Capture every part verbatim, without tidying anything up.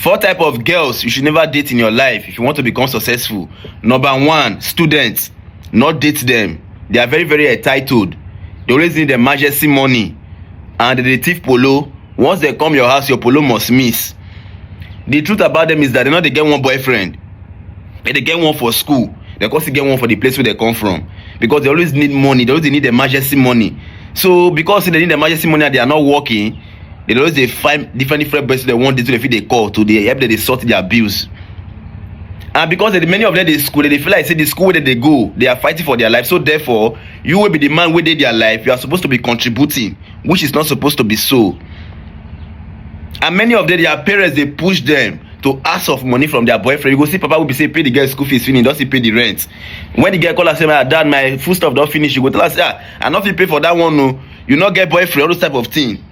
Four type of girls you should never date in your life if you want to become successful. Number one, students. Not date them. They are very, very entitled. They always need emergency money. And they thief polo. Once they come your house, your polo must miss. The truth about them is that they no dey get one boyfriend. They dey get one for school. They come still get one for the place where they come from. Because they always need money. They always need emergency money. So because they need emergency money and they are not working, they always dey find different, different person they want to, they fit dey call to dey help them dey sort their bills. And because they, many of them dey school, they dey feel like say the school where they dey go, they are fighting for their life. So therefore, you will be the man wey dey their life. You are supposed to be contributing, which is not supposed to be so. And many of them, their parents dey push them to ask of money from their boyfriend. You go see papa will be say pay the girl school fees finish, don still pay the rent. When the girl call her say, "My dad, my food stuff don finish," you go tell her say, "Ah, I no fit pay for that one, no. You no get boyfriend," all those type of thing.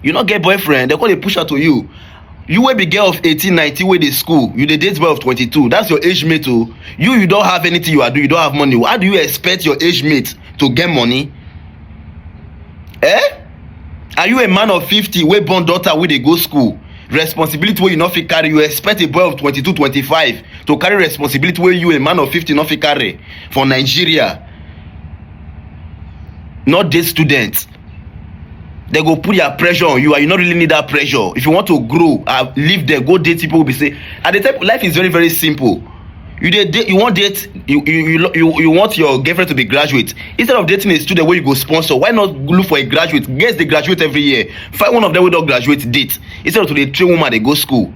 You no get boyfriend, they call dey push her to you. You wey be girl of eighteen, nineteen wey dey school, you dey date boy of twenty-two. That's your age mate o. You, you don't have anything you are doing, you don't have money. How do you expect your age mate to get money? Eh? Are you a man of fifty wey born daughter wey dey go school? Responsibility wey you no fit carry, you expect a boy of twenty-two, twenty-five to carry responsibility wey you, a man of fifty, no fit carry for Nigeria? Not dey student. They go put their pressure on you and you no really need that pressure. If you want to grow, uh, leave there, go date people wey be say, at the time, life is very, very simple. You dey date, you want date, you, you, you, you, you want your girlfriend to be graduate. Instead of dating a student where you go sponsor, why not look for a graduate? Girls dey graduate every year. Find one of them wey don graduate, date. Instead of to dey train woman dey go school.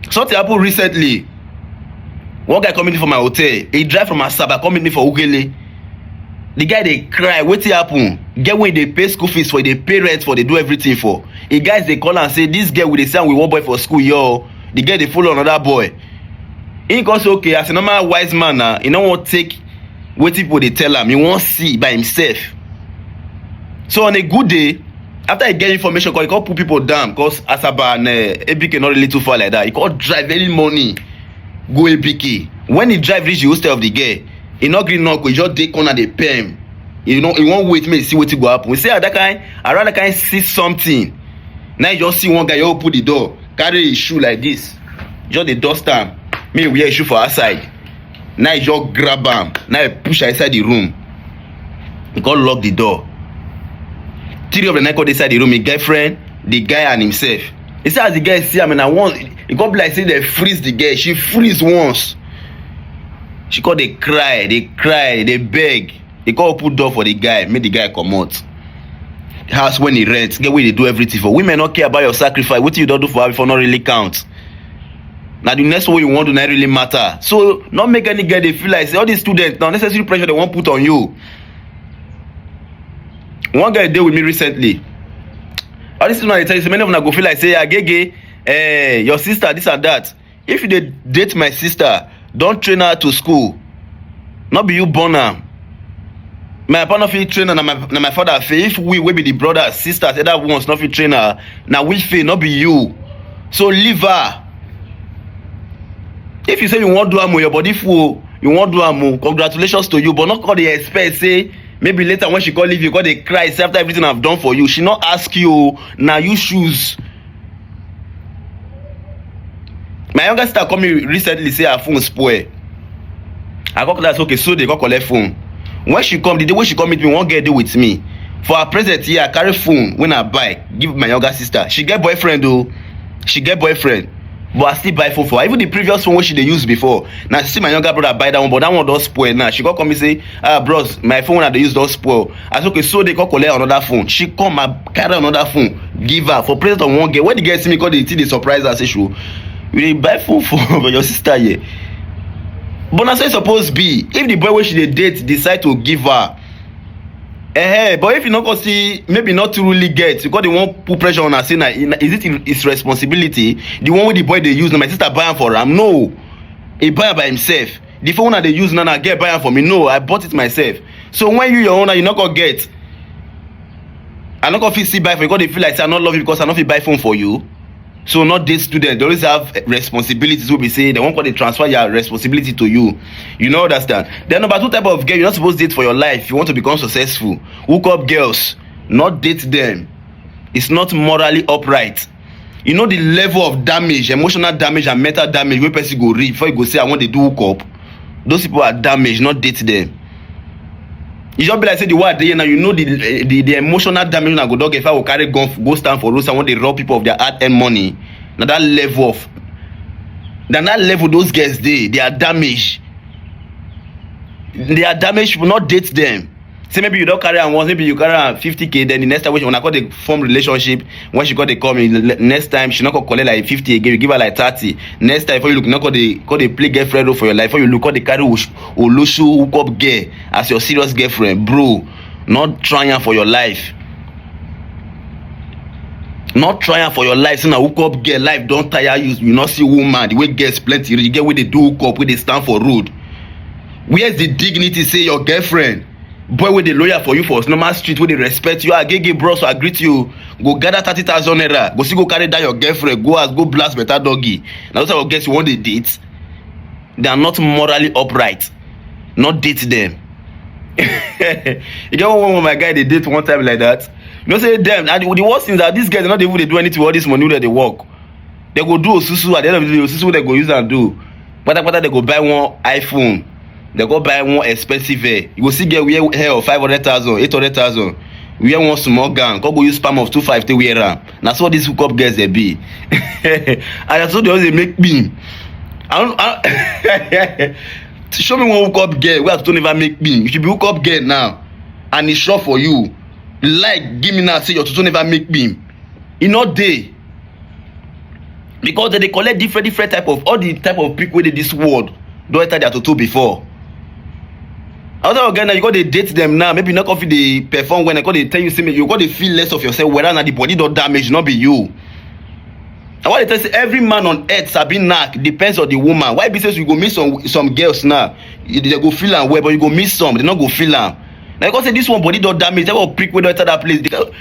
Something happened recently. One guy come meet me for my hotel. He drive from Asaba come meet me for Ughelli. The guy dey cry. Wetin happen? Girl wey dey pay school fees for, dey pay rent for, dey do everything for. The guys dey call am say this girl, we dey see am with one boy for school, yo. The girl dey follow another boy. He come say, okay, as a normal wise man na, he no wan take wetin people dey tell am. He wan see by himself. So on a good day, after he get information, he come put people down, 'cause Asaba and, eh, A B K not really too far like that. He come drive early morning go A B K. When he drive reach the hostel of the girl, he no gree knock, he just dey corner dey perm. You know, he wan wait make he see wetin go happen. He say, ah, that kind, around that kind, see something. Now you just see one guy, you open the door, carry his shoe like this, just dey dust am. Make he wear his shoe for outside. Now he just grab am. Now he push am inside the room. He come lock the door. Three of them now come dey inside the room. His girlfriend, the guy, and himself. He say as the girl see am, and I want, e come be like say they freeze the girl. She freeze once. She come dey cry, dey cry, dey beg. He come open door for the guy, make the guy comot. House when he rent, get wey dey do everything for. Women no care about your sacrifice. Wetin you don do for her before no really count. Na the next one you wan do na really matter. So no make any girl dey feel like say all these students na unnecessary pressure they wan put on you. One girl dey with me recently. All these things I dey tell you, say many of una go feel like say, "Agege, eh, your sister, this and that." If you dey date my sister, don train her to school. No be you born am. My papa no fit train her, na my, na my father fail. If we wey be the brothers, sisters, elder ones no fit train her, na we fail, no be you. So leave her. If you say you wan do am o, your body full o, you wan do am o, congratulations to you, but no come dey expect say maybe later when she come leave you, come dey cry say after everything I've done for you. She no ask you o, na you choose. My younger sister call me recently say her phone spoil. I come call her say, okay, so they come collect phone. When she come, the day wey she come meet me, one girl dey with me. For her present here, I carry phone wey I buy give my younger sister. She get boyfriend o. She get boyfriend. But I still buy phone for her. Even the previous phone wey she dey use before, na still my younger brother buy that one, but that one don spoil now. She come call me say, ah, bros, my phone wey I dey use don spoil. I say, okay, so they come collect another phone. She come, I carry another phone give her for present of one girl. When the girl see me, come dey, the thing dey surprise her, say, sure, you dey buy phone for your sister here? But na so e suppose be. If the boy wey she dey date decide to give her, eh, but if you no go see, maybe not truly get, you go dey wan put pressure on her, say na, is it his responsibility? The one wey the boy dey use, na my sister buy am for am? No, he buy am by himself. The phone wey I dey use now, na girl buy am for me. No, I bought it myself. So when you your own, you no go get, I no go fit still buy for you. You go dey feel like say I no love you because I no fit buy phone for you. So not date students, they always have responsibilities wey be say they wan come dey transfer their responsibility to you. You no understand? Then number two type of girl you no suppose date for your life if you want to become successful. Hook up girls, not date them. It's not morally upright. You know the level of damage, emotional damage and mental damage wey person go reach before you go say, "I wan dey do hookup." Those people are damaged, not date them. E just be like say the one dey here now, you know the, the the emotional damage una go don get. If I go carry gun go stand for roadside, I wan dey rob people of their hard-earned money. Na that level of, na that level those girls dey. They are damaged. They are damaged people, not date them. Say maybe you don carry am once, maybe you carry am fifty k, then the next time when una come dey form relationship, when she come dey come in, le- next time she no come collect like fifty again, you give her like thirty. Next time before you look, no come dey come dey play girlfriend role for your life. Before you look, come dey carry osh- olosho hookup girl as your serious girlfriend, bro. Not try am for your life. Not try am for your life. Say na hookup girl life don tire you. You no see woman, the way girls plenty, you get wey dey do hookup, wey dey stand for road. Where's the dignity? Say your girlfriend, boy wey dey loyal for you for normal street, wey dey respect you, agege bros, I greet you, go gather thirty thousand naira, go still go carry that your girlfriend go house, go blast better doggy. Na those type of girls you wan dey date? They are not morally upright. Not date them. You get one, one of my guy dey date one time like that. You know say them, and the worst thing is that these girls no dey even dey do anything with all this money wey dem dey work. They go do osusu, at the end of the day, osusu wey dem go use am do, patapata, they go buy one iPhone, they go buy one expensive hair. You go see girl wear hair of five hundred thousand, eight hundred thousand, wear one small gown, come go use palm of two five take wear am. Na so these hookup girls dey be. And na so they always dey make me. I don't, I, show me one hookup girl wey Atutu never make me. You should be hookup girl now, and e sure for you. Like, give me now, say your Atutu never make me. E no dey. Because they dey collect different, different type of, all the type of people wey dey this world don enter their toto before. Other again, now you go dey date them now. Maybe you no come fit dey perform well. I go dey tell you, say, make you go dey feel less of yourself. Whereas na the body don damage, not be you. I want to tell you, say, every man on earth sabi knack, depends on the woman. Why be say you go meet some some girls now, you, they go feel am well, but you go meet some, they no go feel am. Like I say, this one body don damage. That one prick wey don enter that place. The kind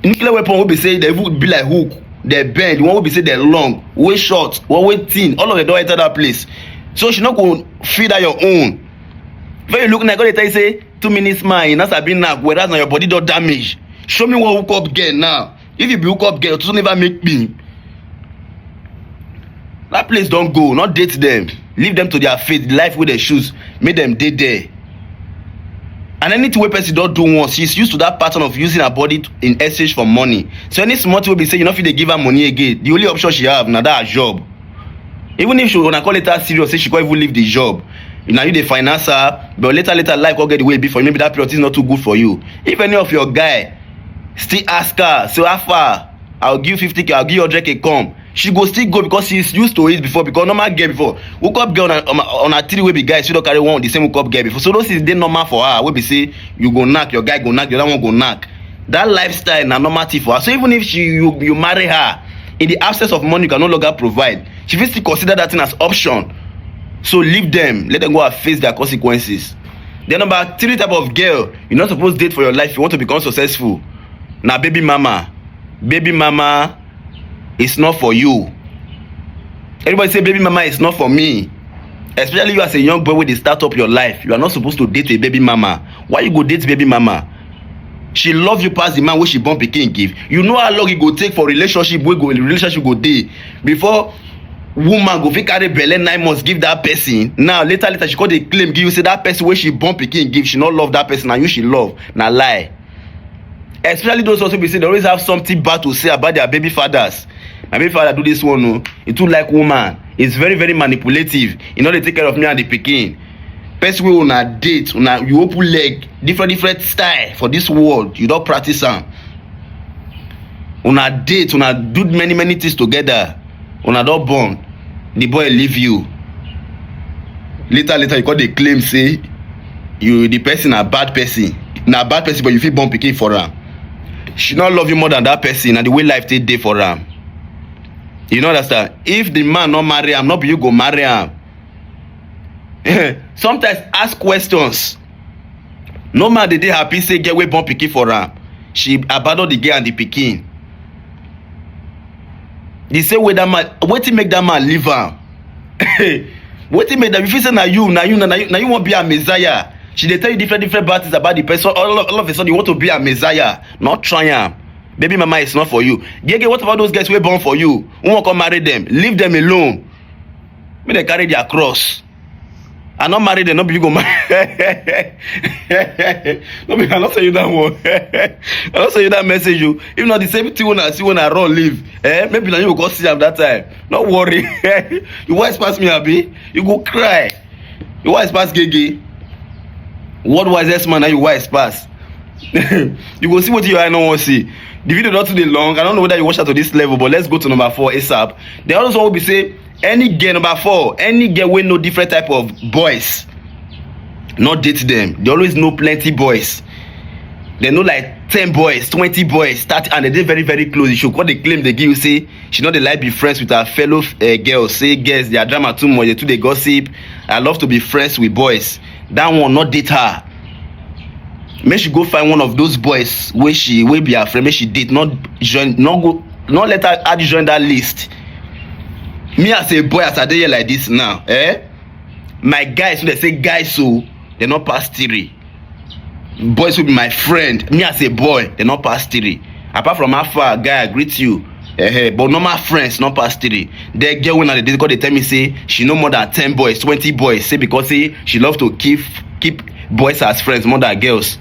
nuclear weapon wey be say they even be like hook, they bend. The one wey be say they long, wey short, one wey thin, all of them don enter that place. So she no go feel that your own. When you look now, go dey tell you say two minutes man, you no sabi knack, whereas na your body don damage. Show me one hookup girl now. If you be hookup girl, you never make me. That place don go, not date them. Leave them to their fate, the life wey they choose, make them dey there. And anything wey person don do once, she's used to that pattern of using her body in exchange for money. So any small thing wey be say you no fit dey give her money again, the only option she have na that her job. Even if she, una call it her serious, say she go even leave the job, na you dey finance her, but later, later, life go get the way e be for you. Maybe that period is not too good for you. If any of your guy still ask her, say, "How far? I'll give you fifty k, I'll give you hundred k, come." She go still go because she's used to it before. Because normal girl before, hookup girl on a, on a, on a three wey be guys, she don carry one the same hookup girl before. So those things dey normal for her. Wey be say you go knack, your guy go knack, the other one go knack. That lifestyle na normal thing for her. So even if she you, you marry her, in the absence of money you can no longer provide, she fit still consider that thing as option. So leave them, let them go and face their consequences. Then number three type of girl you no suppose date for your life if you want to become successful, na baby mama. Baby mama is not for you. Everybody say, "Baby mama is not for me." Especially you as a young boy wey dey start up your life, you are not supposed to date a baby mama. Why you go date baby mama? She love you pass the man wey she born pikin give. You know how long e go take for relationship wey go relationship go dey before woman go fit carry belle nine months give that person. Now later later she come dey claim give you say that person wey she born pikin give, she no love that person, na you she love. Na lie. Especially those ones wey be say they always have something bad to say about their baby fathers. "My baby father do this one o, he too like woman, he's very, very manipulative, he no dey take care of me and the pikin." Person wey una date, una you open leg, different, different style for this world, you don practice am. Una date, una do many, many things together, una don born, the boy leave you. Later later you come dey claim say you, the person na bad person. Na bad person, but you fit born pikin for am. She no love you more than that person, na the way life take dey for am. You no understand? If the man no marry am, no be you go marry am. Sometimes ask questions. No man dey dey happy say girl wey born pikin for am, she abandon the girl and the pikin. The same way that man, wetin make that man leave am? Wetin make that, you feel say na you, na you, na you, na you wan be a messiah? She dey tell you different, different bad things about the person. All of, all of a sudden you want to be a messiah. Not try am. Baby mama is not for you. Gege, what about those girls wey born for you? Who wan come marry them? Leave them alone. Make dem carry their cross. I no marry them, no be you go marry. No be, I no send you that one. I no send you that message. You, if not the same thing when I see when I run leave, eh? Maybe na you go see am that time. No worry. You wise pass me, abi? You go cry. You wise pass Gege. What wisest man na you wise pass? You go see wetin your eye no wan see. The video don too dey long. I don't know whether you watch am to this level, but let's go to number four ASAP. The other one will be say any girl, number four, any girl wey know different type of boys, not date them. They always know plenty boys. They know like ten boys, twenty boys, thirty, and they dey very, very close. You should come dey claim dey give you say she no dey like be friends with her fellow uh, girls. Say girls, their drama too much. They too dey gossip. I love to be friends with boys. That one, not date her. Make she go find one of those boys wey she wey be her friend. Make she date. Not join. Not go. Not let her add you join that list. Me as a boy, as I dey here like this now, eh? My guys, so they say guys, so they not pass three. Boys will be my friend. Me as a boy, they not pass three. Apart from how far guy I greet you, eh, but normal friends not pass three. They get when they go, they tell me say she no more than ten boys, twenty boys. Say because say she love to keep keep boys as friends more than girls.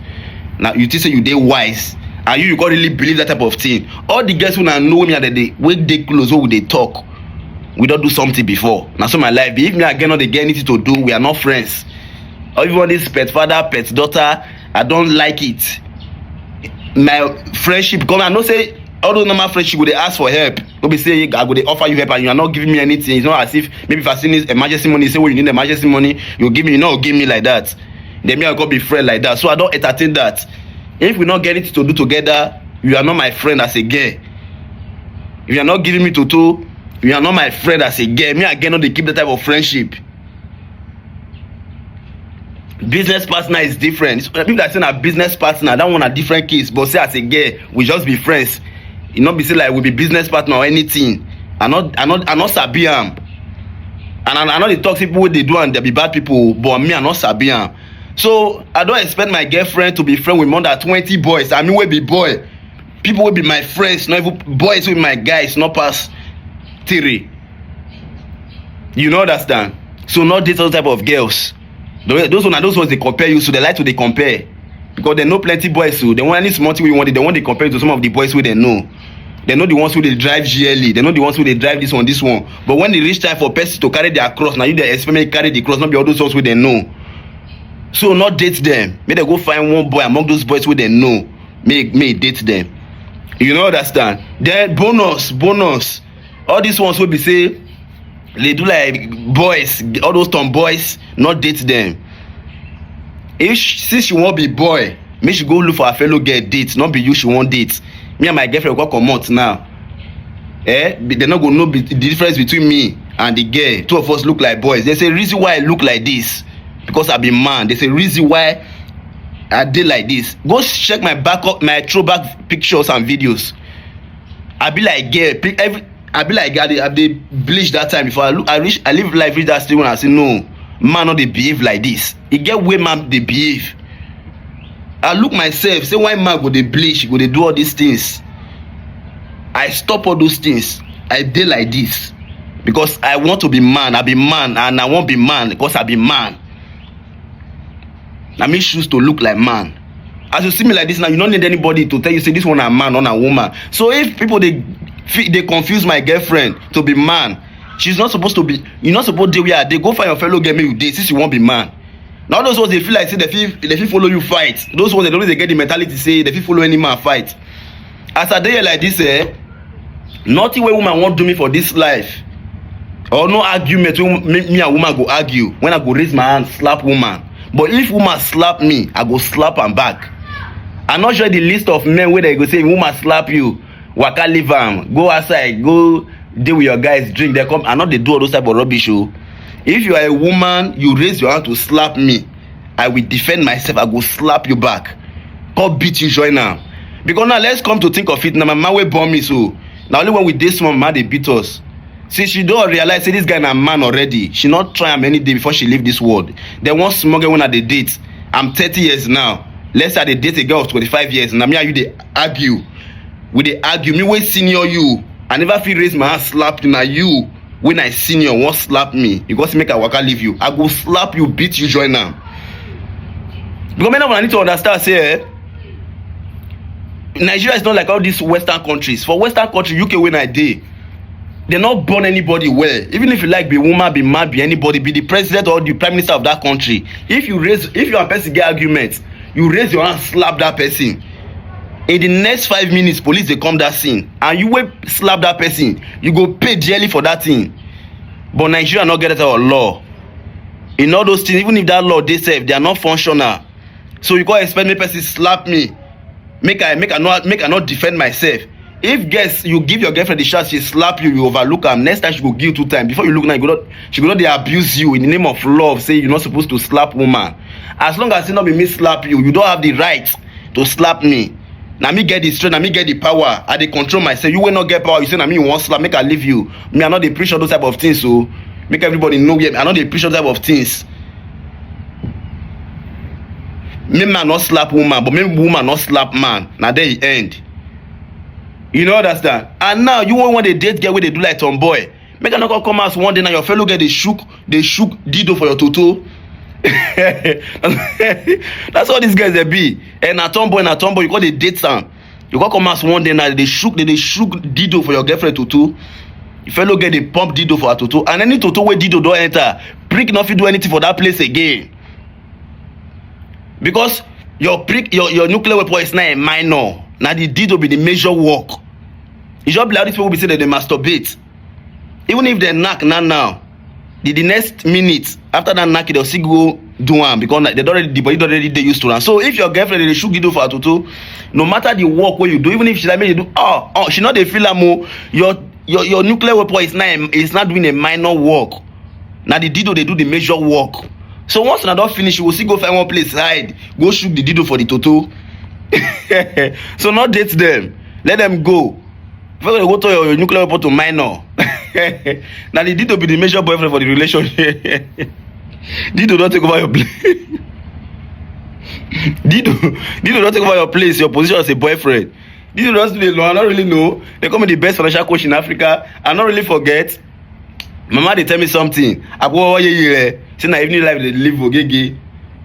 Now you think say you dey wise, and you you can't really believe that type of thing. All the girls when I know me at the day, when they close, when they talk, we don't do something before. Now so my life be, if me again not dey get anything to do, we are not friends. Or even this pet father, pet daughter, I don't like it. My friendship come, I know say all those normal friendship go dey ask for help. Go be say I go dey offer you help and you are not giving me anything. It's not as if maybe if I see this emergency money, say when you need emergency money, you give me, you know, give me like that. Then me I go be friend like that. So I don't entertain that. If we not get anything to do together, you are not my friend as a girl. If you are not giving me toto, you are not my friend as a girl. Me again not dey keep that type of friendship. Business partner is different. People that say na business partner, that one a different case. But say as a girl, we just be friends. E no be say like we be business partner or anything. I not I not I not sabi am. And I, I know they talk people wey dey do and they be bad people, but me I not sabi am. So I don't expect my girlfriend to be friend with more than twenty boys. I mean, we be boy. People will be my friends, not even boys with my guys, not pass three. You know understand? So not this other type of girls. Those those one are those ones they compare you, so they like to they compare. Because they know plenty boys, so they want any small thing we want, they want to compare to some of the boys who they know. They know the ones who they drive G L E, they know the ones who they drive this one, this one. But when they reach time for person to carry their cross, now you they expect me carry the cross, not be all those ones who they know. So not date them. May they go find one boy among those boys who they know. May may date them. You know understand? Then bonus, bonus. All these ones will be say they do like boys, all those tomboys, not date them. If she, since she won't be boy, me she go look for a fellow girl date, not be you she won't date. Me and my girlfriend go come out now. Eh, they not go know the difference between me and the girl. Two of us look like boys. There's a reason why I look like this, because I be man. There's a reason why I did like this. Go check my backup, my throwback pictures and videos. I be like girl. Every I be like I dey, I dey bleach that time before. I look, I reach, I live life reach that stage when I say no, man not they behave like this. E get way man they behave. I look myself say why man go they bleach, go they do all these things. I stop all those things. I dey like this because I want to be man. I be man and I won't be man because I be man. I mean choose to look like man. As you see me like this now, you don't need anybody to tell you say this one a man or a woman. So if people they they confuse my girlfriend to be man, she's not supposed to be. You're not supposed to where they go find your fellow girl, make you dey since you won't be man. Now those ones they feel like say they feel they feel follow you fight. Those ones they don't they get the mentality say they feel follow any man fight. As I dey here like this, eh, nothing wey woman wan do me for this life, or no argument wey me, me and woman go argue, when I go raise my hand slap woman. But if woman slap me, I go slap am back. I not sure the list of men wey they go say woman slap you, waka leave am, go outside, go dey with your guys, drink, they come. I not they do all those type of rubbish o. If you are a woman, you raise your hand to slap me, I will defend myself. I go slap you back. Come beat you, join now. Because now let's come to think of it. Now my man will bomb me so. Now only when we dey small, man they beat us. See, she don't realize say this guy na man already. She not try am any day before she leave this world. Then one small girl when I dey date. I'm thirty years now. Let's say I dey date a girl of twenty-five years. Now me and you they argue. We dey argue, me wey senior you, I never fit raise my hand slap you, na you wey na senior wan slap me, you go say make I waka leave you, I go slap you, beat you join am. Because many of una need to understand say, eh, Nigeria is not like all these western countries. For western country, U K wey I dey, they no born anybody well. Even if you like, be woman, be man, be anybody, be the president or the prime minister of that country, if you raise, if you and person get argument, you raise your hand, slap that person, in the next five minutes police dey come that scene, and you wey slap that person, you go pay dearly for that thing. But Nigeria no get that our law. In all those things, even if that law dey safe, they are not functional. So you go expect me person slap me, make I make I not make I not defend myself. If guess you give your girlfriend the chance, she slap you, you overlook am. Next time she go give you two time. Before you look now, you go not, she go not dey abuse you in the name of love. Say you're not supposed to slap woman. As long as it not be me slap you, you don't have the right to slap me. Now me get the strength, now me get the power. I dey control myself. You will not get power. You say now me you want slap, make I leave you. Me I not dey preach all those type of things. So make everybody know here. I not dey preach all type of things. Me man not slap woman, but me woman not slap man. Now there it end. You know understand? And now you want when they date girl where they do like tomboy. Make I not go come as one day now your fellow girl they shook, they shook dido for your toto. That's all these guys they be. And a tomboy, and a tomboy, you got the date time. You got come as one day now they shook, they, they shook dido for your girlfriend toto. Your fellow girl they pump dido for her toto, and any toto where dido don't enter, prick not fit do anything for that place again. Because your prick, your, your nuclear weapon is not a minor. Now the dido be the major work. It's just like how these people be say that they masturbate. Even if they knock now now, the, the next minute after that knock, they'll still go do am because they don't already, the body don't already they used to am. So if your girlfriend they shoot you for atutu, no matter the work where you do, even if she like me, you do oh oh, she not they feel am oh, your your your nuclear weapon is not is not doing a minor work. Now the dido they do the major work. So once una don finish, you go still go find one place hide, go shoot the dido for the toto. So not date them, let them go. First of all, go turn your nuclear weapon to minor. Now the dido be the major boyfriend for the relationship. Dido don't take over your place. Dido, dido don't take over your place, your position as a boyfriend. Dido don't still alone. I don't really know. They call me the best financial coach in Africa. I don't really forget. Mama they tell me something. Abuwa ye ye. Say na evening life they live ogege.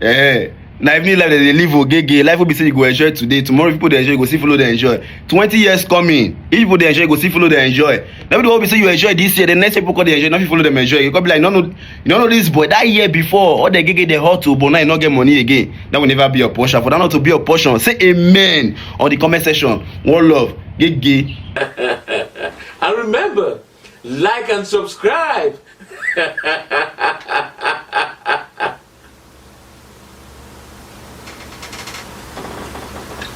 Eh. Na evening life they live ogege. Life will be say you go enjoy today. Tomorrow people they enjoy, you go see follow they enjoy. Twenty years coming. If people they enjoy, you go see follow they enjoy. Now people will be say you enjoy this year. The next people call they enjoy. Not people follow them enjoy. You go be like no no, you don't know this boy that year before. All the gege they hot to, but now you not get money again. That will never be your portion. For that not to be your portion, say amen on the comment section. One love. Gege. And remember, like and subscribe.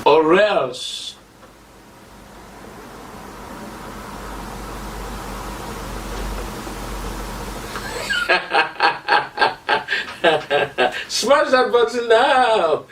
Or else. Smash that button now.